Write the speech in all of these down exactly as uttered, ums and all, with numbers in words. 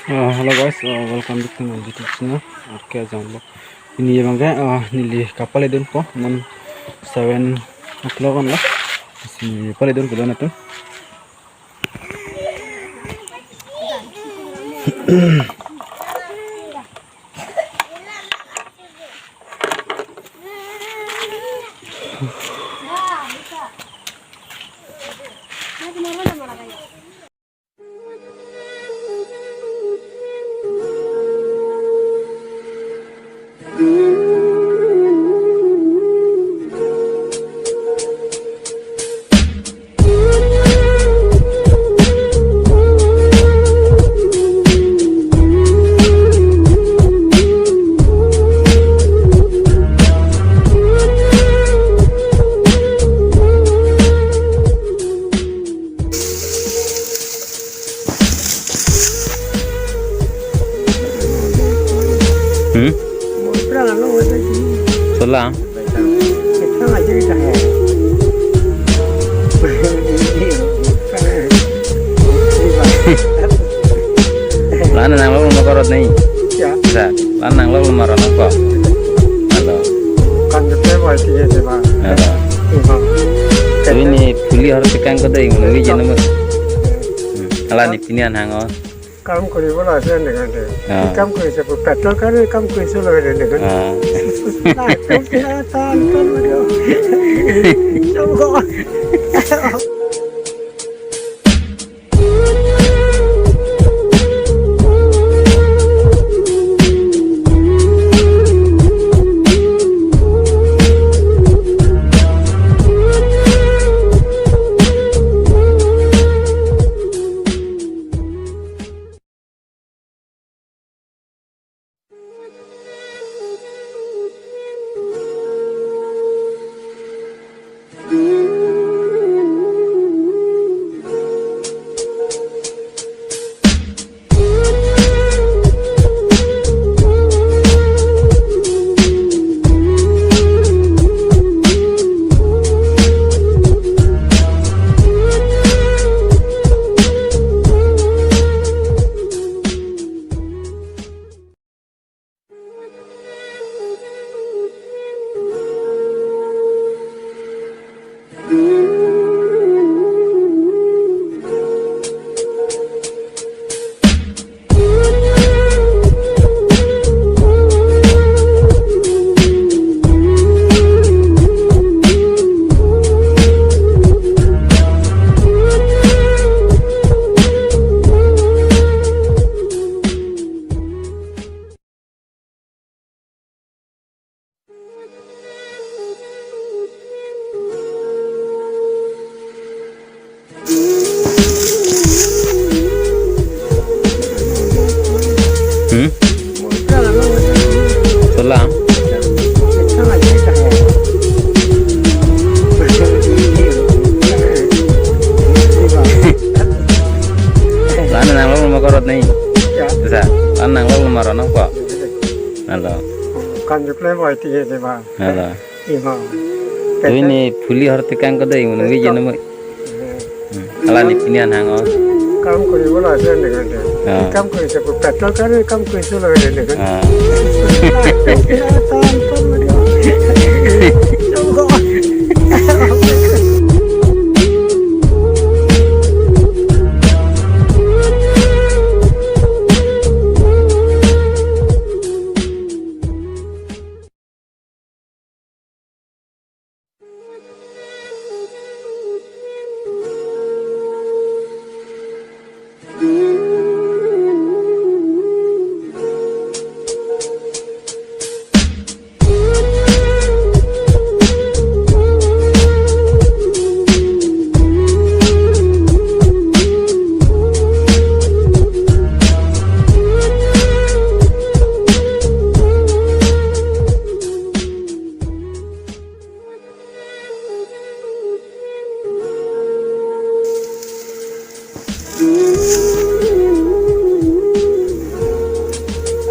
Uh, hello guys, uh, welcome back to my YouTube channel. Okay, Ajang Vlog. Pini abangke, uh, neli kapale dunpo, non seven o'clock anlo. Neli pale dunpo don atum. Hmm? Sola. Lan nang lo mo korot ni. Ya. Sa, lan nang lo mo ronok ko. Halo. Kan jete mai ti jete ma. Halo. Ima. Tumi ne phuli hor tekang ko dei, mo wi jeno mo. Hmm. Ala ne pini an hang o. কাম কৰিবলৈ আছে এনেকৈ। অ। কি কাম কৰিছে? পেটৰ কাৰণে কাম কৰিছে লগতে এনেকৈ। অ। নাই, পেট বেয়া, টান, টান লাগে। Hmm? Sola. Lan nang lo mo korot ni. Ya. Sa, lan nang lo mo ronok ko. Halo. Kan jukle mai ti jete ma. Halo. Ima. Tumi ne phuli hor tekang ko dei, mo wi jeno mo. Hmm. Ala ne pini an hang o. কাম কৰিবলৈ আছে এনেকৈ। অ। কি কাম কৰিছে? পেটৰ কাৰণে কাম কৰিছে লগতে এনেকৈ। অ। টান, টান লাগে।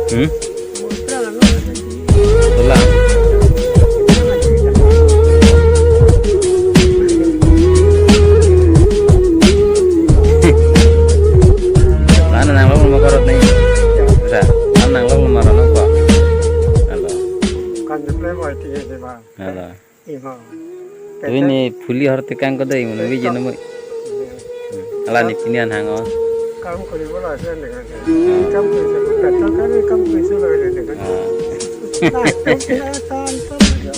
Hmm? Sola. Lan nang lo mo korot ni. Tapi ne phuli horte kang kodo imun wi jeno mo. Ala ne pini an hang o. কাম কৰিবলৈ আছে এনেকে। কাম কৰিছে, পেটৰ কাৰণে কাম কৰিছে লগে লগে। নাই, তেওঁ কিবা এটা আনচাৰ লাগে।